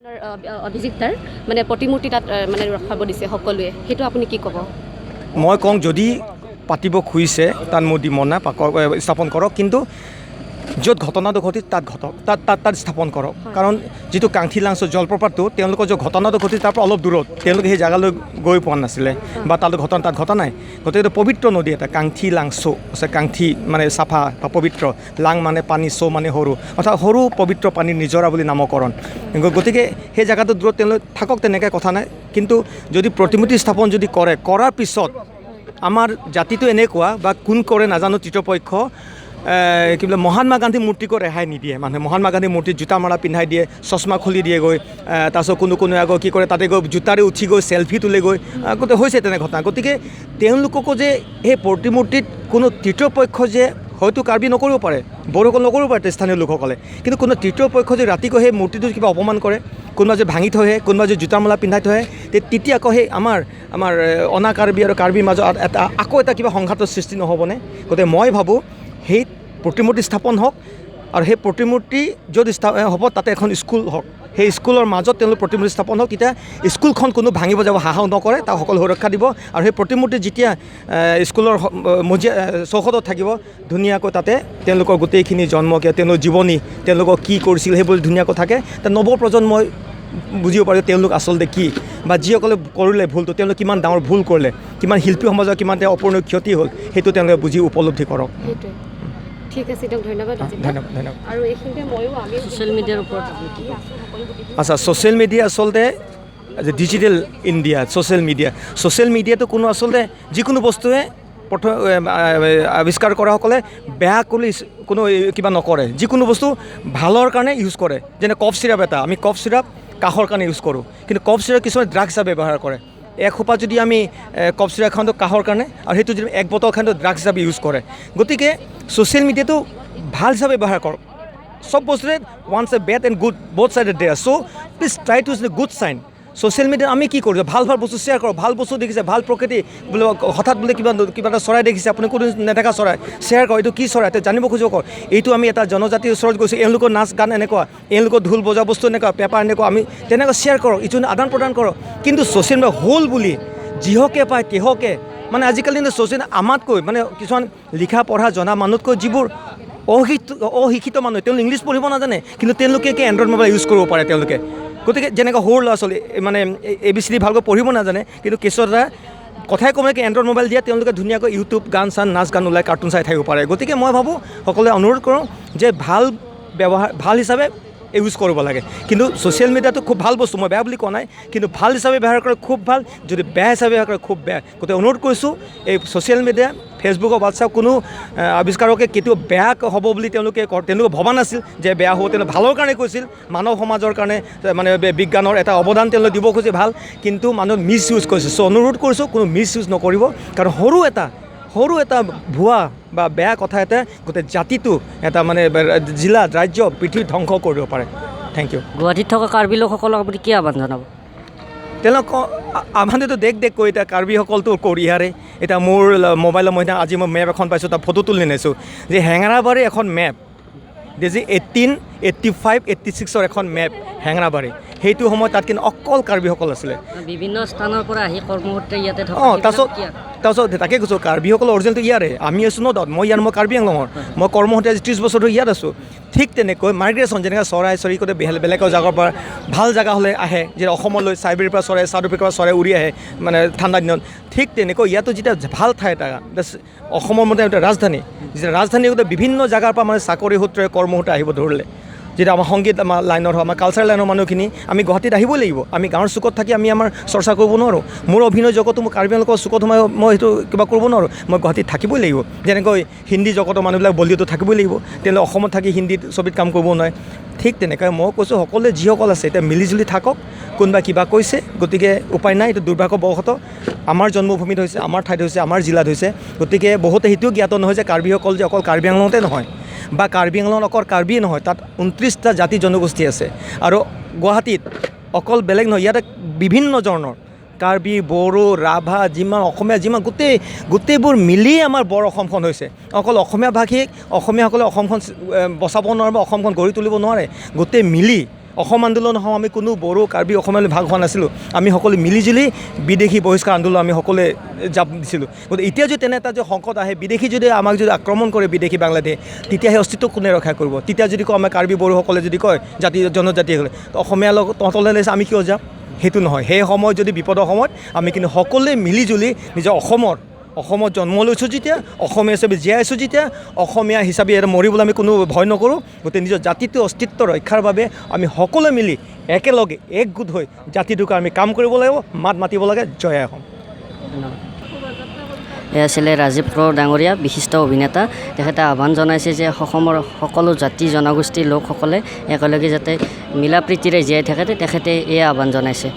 অভিজিত দাৰ মানে প্ৰতিমূৰ্তি তাত মানে ৰখাব দিছে সকলোৱে, সেইটো আপুনি কি ক'ব? মই কওঁ, যদি পাতিব খুজিছে তাত মোৰ দ্বিমত নাই, স্থাপন কৰক। কিন্তু য'ত ঘটনাটো ঘটিল তাত ঘটক, তাত তাত তাত স্থাপন কৰক। কাৰণ যিটো কাংথি লাংছ জলপ্ৰপাতটো, তেওঁলোকৰ য'ত ঘটনাটো ঘটিল তাৰ পৰা অলপ দূৰত, তেওঁলোকে সেই জেগালৈ গৈ পোৱা নাছিলে বা তালৈ ঘটনা তাত ঘটা নাই। গতিকে এইটো পবিত্ৰ নদী এটা, কাংথি লাংছ' আছে। কাংথি মানে চাফা বা পবিত্ৰ, লাং মানে পানী, চ' মানে সৰু, অৰ্থাৎ সৰু পবিত্ৰ পানীৰ নিজৰা বুলি নামকৰণ। গতিকে সেই জেগাটো দূৰত তেওঁলোক থাকক, তেনেকৈ কথা নাই। কিন্তু যদি প্ৰতিমূৰ্তি স্থাপন যদি কৰে, কৰাৰ পিছত আমাৰ জাতিটো এনেকুৱা বা কোন কৰে নাজানো, তৃতীয় পক্ষ কি বোলে মহাত্মা গান্ধীৰ মূৰ্তিকো ৰেহাই নিদিয়ে মানুহে। মহাত্মা গান্ধীৰ মূৰ্তিত জোতা মাৰা পিন্ধাই দিয়ে, চশমা খুলি দিয়ে গৈ, তাৰপিছত কোনো কোনোৱে আকৌ কি কৰে, তাতে গৈ জোতাৰে উঠি গৈ চেলফি তোলে গৈ। গোটেই হৈছে তেনে ঘটনা। গতিকে তেওঁলোককো যে সেই প্ৰতিমূৰ্তিত কোনো তৃতীয় পক্ষ যে হয়তো কাৰ্বি নকৰিব পাৰে, বড়োসকল নকৰিব পাৰে স্থানীয় লোকসকলে, কিন্তু কোনো তৃতীয় পক্ষ যে ৰাতি গৈ সেই মূৰ্তিটো কিবা অপমান কৰে, কোনোবা যে ভাঙি থৈ আহে, কোনোবা যে জোতা মালা পিন্ধাই থৈ আহে, তেতিয়া আকৌ সেই আমাৰ আমাৰ অনা কাৰ্বি আৰু কাৰ্বিৰ মাজত এটা আকৌ এটা কিবা সংঘাতৰ সৃষ্টি নহ'বনে? গতিকে মই ভাবোঁ সেই প্ৰতিমূৰ্তি স্থাপন হওক আৰু সেই প্ৰতিমূৰ্তি য'ত হ'ব তাতে এখন স্কুল হওক, সেই স্কুলৰ মাজত তেওঁলোক প্ৰতিমূৰ্তি স্থাপন হওক। তেতিয়া স্কুলখন কোনো ভাঙিব যাব সাহস নকৰে, তাক সকলো সুৰক্ষা দিব। আৰু সেই প্ৰতিমূৰ্তি যেতিয়া স্কুলৰ মজিয়া চৌহদত থাকিব, ধুনীয়াকৈ তাতে তেওঁলোকৰ গোটেইখিনি জন্ম, কিয় তেওঁলোকৰ জীৱনী, তেওঁলোকক কি কৰিছিল সেইবোৰ ধুনীয়াকৈ থাকে। তাত নৱপ্ৰজন্মই বুজিব পাৰে তেওঁলোক আচলতে কি, বা যিসকলে কৰিলে ভুলটো, তেওঁলোকে কিমান ডাঙৰ ভুল কৰিলে, কিমান শিল্পী সমাজৰ কিমান তেওঁ অপূৰণীয় ক্ষতি হ'ল, সেইটো তেওঁলোকে বুজি উপলব্ধি কৰক। সেইটোৱে। ঠিক আছে দিয়ক, ধন্যবাদ অজিত দা। ধন্যবাদ, ধন্যবাদ। আৰু এইখিনিতে ময়ো আমি ছ'চিয়েল মিডিয়াৰ ওপৰত আপুনি কি ক'ব? আচ্ছা, ছ'চিয়েল মিডিয়া আচলতে digital India, social media, social মিডিয়াটো কোনো আচলতে যিকোনো বস্তুৱে প্ৰথম আৱিষ্কাৰ কৰাসকলে বেয়া কৰি কোনো কিবা নকৰে, যিকোনো বস্তু ভালৰ কাৰণে ইউজ কৰে। যেনে কফ চিৰাপ এটা, আমি কফ চিৰাপ কাহৰ কাৰণে ইউজ কৰোঁ, কিন্তু কফ চিৰাপ কিছুমান ড্ৰাগছ হিচাপে ব্যৱহাৰ কৰে। এক সোপা যদি আমি কফ চিৰাপ খাওঁ কাহৰ কাৰণে, আৰু সেইটো যদি এক বটল খাওঁ ড্ৰাগছ হিচাপে ইউজ কৰে। গতিকে ছ'চিয়েল মিডিয়াটো ভাল হিচাপে ব্যৱহাৰ কৰক। চব বস্তুৰে once a bad and good both side there, so please try to the good sign. Social মিডিয়াত আমি কি কৰোঁ? ভাল ভাল বস্তু শ্বেয়াৰ কৰোঁ। ভাল বস্তু দেখিছে, ভাল প্ৰকৃতি বোলে, হঠাৎ বোলে কিবা কিবা এটা চৰাই দেখিছে আপুনি, কোনো নেদেখা চৰাই, শ্বেয়াৰ কৰক, এইটো কি চৰাই তেওঁ জানিব খুজিব কওক। এইটো আমি এটা জনজাতিৰ ওচৰত গৈছোঁ, এওঁলোকৰ নাচ গান এনেকুৱা, এওঁলোকৰ ঢোল বজোৱা বস্তু এনেকুৱা, পেঁপা এনেকুৱা, আমি তেনেকুৱা শ্বেয়াৰ কৰক, ইটো আদান প্ৰদান কৰক। কিন্তু ছ'চিয়েল মিডিয়া হ'ল বুলি যিহকে পায় তিহকে মানে আজিকালি ছ'চিয়েল আমাতকৈ মানে কিছুমান লিখা পঢ়া জনা মানুহতকৈ যিবোৰ অশিক্ষিত অশিক্ষিত মানুহ, তেওঁলোকে ইংলিছ পঢ়িব নাজানে, কিন্তু তেওঁলোকে কি এণ্ড্ৰইড মোবাইল ইউজ কৰিব পাৰে তেওঁলোকে। গতিকে যেনেকৈ সৰু ল'ৰা ছোৱালী মানে এবিচিডি ভালকৈ পঢ়িব নাজানে, কিন্তু কেঁচুৱা এটা কথাই ক'ব কি এণ্ড্ৰইড মোবাইল দিয়ে, তেওঁলোকে ধুনীয়াকৈ ইউটিউব গান চান নাচ গান ওলাই কাৰ্টুন চাই থাকিব পাৰে। গতিকে মই ভাবোঁ, সকলোৱে অনুৰোধ কৰোঁ যে ভাল ব্যৱহাৰ, ভাল হিচাপে ইউজ কৰিব লাগে। কিন্তু ছ'চিয়েল মিডিয়াটো খুব ভাল বস্তু, মই বেয়া বুলি কোৱা নাই, কিন্তু ভাল হিচাপে ব্যৱহাৰ কৰে খুব ভাল, যদি বেয়া হিচাপে ব্যৱহাৰ কৰে খুব বেয়া। গতিকে অনুৰোধ কৰিছোঁ, এই ছ'চিয়েল মিডিয়া ফেচবুক, হোৱাটছআপ কোনো আৱিষ্কাৰকে কেতিয়াও বেয়া হ'ব বুলি তেওঁলোকে ভবা নাছিল যে বেয়া হ'ব। তেওঁলোকে ভালৰ কাৰণে কৈছিল, মানৱ সমাজৰ কাৰণে মানে বিজ্ঞানৰ এটা অৱদান তেওঁলোকে দিব খুজিছে ভাল, কিন্তু মানুহে মিছ ইউজ কৰিছে। চ' অনুৰোধ কৰিছোঁ, কোনো মিছ ইউজ নকৰিব, কাৰণ সৰু এটা ভুৱা বা বেয়া কথা এটা গোটেই জাতিটো এটা মানে জিলা, ৰাজ্য, পৃথিৱী ধ্বংস কৰিব পাৰে। Thank U. গুৱাহাটীত থকা কাৰ্বি লোকসকলক আপুনি কি আহ্বান জনাব? তেওঁলোক আমাৰতো দেখ দেখ কৈ এতিয়া কাৰ্বিসকলতো কৰিয়াৰে। এতিয়া মোৰ মোবাইলত মই এতিয়া আজি মই মেপ এখন পাইছোঁ, তাত ফটো তুলি নিছোঁ যে হেঙেৰাবাৰী এখন মেপ যে 1885 86ৰ এখন মেপ হেঙেৰাবাৰী। সেইটো সময়ত তাত কিন্তু অকল কাৰ্বিসকল আছিলে। বিভিন্ন স্থানৰ পৰা আহি কৰ্মসূত্ৰে ইয়াতে থকা অঁ, তাৰপিছত সেইবিলাক কি? তাৰপিছত তাকে কৈছোঁ, কাৰ্বিসকলৰ অৰিজিনেলটো ইয়াৰে। আমি আছোঁ ন তাত, মই ইয়াৰ, মই কাৰ্বি আংলঙৰ, মই কৰ্মসূত্ৰে আজি 30 বছৰ ধৰি ইয়াত আছোঁ। ঠিক তেনেকৈ মাইগ্ৰেশ্যন, যেনেকৈ চৰাই চৰিকতে বেলেগৰ জেগাৰ পৰা ভাল জেগা হ'লে আহে, যে অসমলৈ চাইবেৰিয়াৰ পৰা চৰাই, চাউথ আফ্ৰিকাৰ পৰা চৰাই উৰি আহে মানে ঠাণ্ডা দিনত, ঠিক তেনেকৈ ইয়াতো যেতিয়া ভাল ঠাই এটা, অসমৰ মতে এটা ৰাজধানী, যেতিয়া ৰাজধানী গোটেই বিভিন্ন জেগাৰ পৰা মানে চাকৰি সূত্ৰে, কৰ্মসূত্ৰে আহিব ধৰিলে, যেতিয়া আমাৰ সংগীত আমাৰ লাইনৰ হওক, আমাৰ কালচাৰ লাইনৰ মানুহখিনি আমি গুৱাহাটীত আহিবই লাগিব। আমি গাঁৱৰ চুকত থাকি আমি আমাৰ চৰ্চা কৰিব নোৱাৰোঁ। মোৰ অভিনয় জগতো মই কাৰ্বি আংলঙৰ চুকত সোমাই মই সেইটো কিবা কৰিব নোৱাৰোঁ, মই গুৱাহাটীত থাকিবই লাগিব। যেনেকৈ হিন্দী জগতৰ মানুহবিলাক বলিউডত থাকিবই লাগিব, তেওঁলোকে অসমত থাকি হিন্দী ছবিত কাম কৰিব নোৱাৰে। ঠিক তেনেকৈ মই কৈছোঁ, সকলোৱে যিসকল আছে এতিয়া মিলিজুলি থাকক। কোনোবা কিবা কৈছে, গতিকে উপায় নাই, এইটো দুৰ্ভাগ্যবশতঃ আমাৰ জন্মভূমিত হৈছে, আমাৰ ঠাইত হৈছে, আমাৰ জিলাত হৈছে। গতিকে বহুতে সেইটোও জ্ঞাত নহয় যে কাৰ্বিসকল যে অকল কাৰ্বি আংলঙতে নহয় বা কাৰ্বি আংলঙত অকল কাৰ্বিয়ে নহয়, তাত 29টা জাতি জনগোষ্ঠী আছে। আৰু গুৱাহাটীত অকল বেলেগ নহয়, ইয়াতে বিভিন্ন ধৰণৰ কাৰ্বি, বড়ো, ৰাভা, যিমান অসমীয়া, যিমান গোটেইবোৰ মিলিয়ে আমাৰ বৰ অসমখন হৈছে। অকল অসমীয়া ভাষিক অসমীয়াসকলে অসমখন বচাব নোৱাৰে বা অসমখন গঢ়ি তুলিব নোৱাৰে। গোটেই মিলি অসম আন্দোলন হওঁ আমি কোনো বড়ো, কাৰ্বি, অসমীয়া ভাগ হোৱা নাছিলোঁ। আমি সকলো মিলিজুলি বিদেশী বহিষ্কাৰ আন্দোলন আমি সকলোৱে জাপ দিছিলোঁ। গতিকে এতিয়া যদি তেনে এটা যদি সংকট আহে, বিদেশী যদি আমাক যদি আক্ৰমণ কৰে, বিদেশী বাংলাদেশ, তেতিয়া সেই অস্তিত্ব কোনে ৰক্ষা কৰিব? তেতিয়া যদি কয় আমাৰ কাৰ্বি বড়োসকলে যদি কয় জাতি জনজাতিসকলে অসমীয়া লগত তহঁতলৈ আমি কিয় যাম, সেইটো নহয়। সেই সময়ত যদি বিপদৰ সময়ত আমি কিন্তু সকলোৱে মিলিজুলি নিজৰ অসমত জন্ম লৈছোঁ যেতিয়া, অসমীয়া হিচাপে জীয়াই আছোঁ যেতিয়া, অসমীয়া হিচাপে ইয়াত মৰিবলৈ আমি কোনো ভয় নকৰোঁ। গতিকে নিজৰ জাতিটোৰ অস্তিত্ব ৰক্ষাৰ বাবে আমি সকলোৱে মিলি একেলগে একগোট হৈ জাতিটোক আমি কাম কৰিব লাগিব, মাত মাতিব লাগে। জয় আই অসম। এয়া আছিলে ৰাজীৱ ক্ৰ'ৰ ডাঙৰীয়া, বিশিষ্ট অভিনেতা। তেখেতে আহ্বান জনাইছে যে অসমৰ সকলো জাতি জনগোষ্ঠীৰ লোকসকলে একেলগে যাতে মিলা প্ৰীতিৰে জীয়াই থাকে, তেখেতে এই আহ্বান জনাইছে।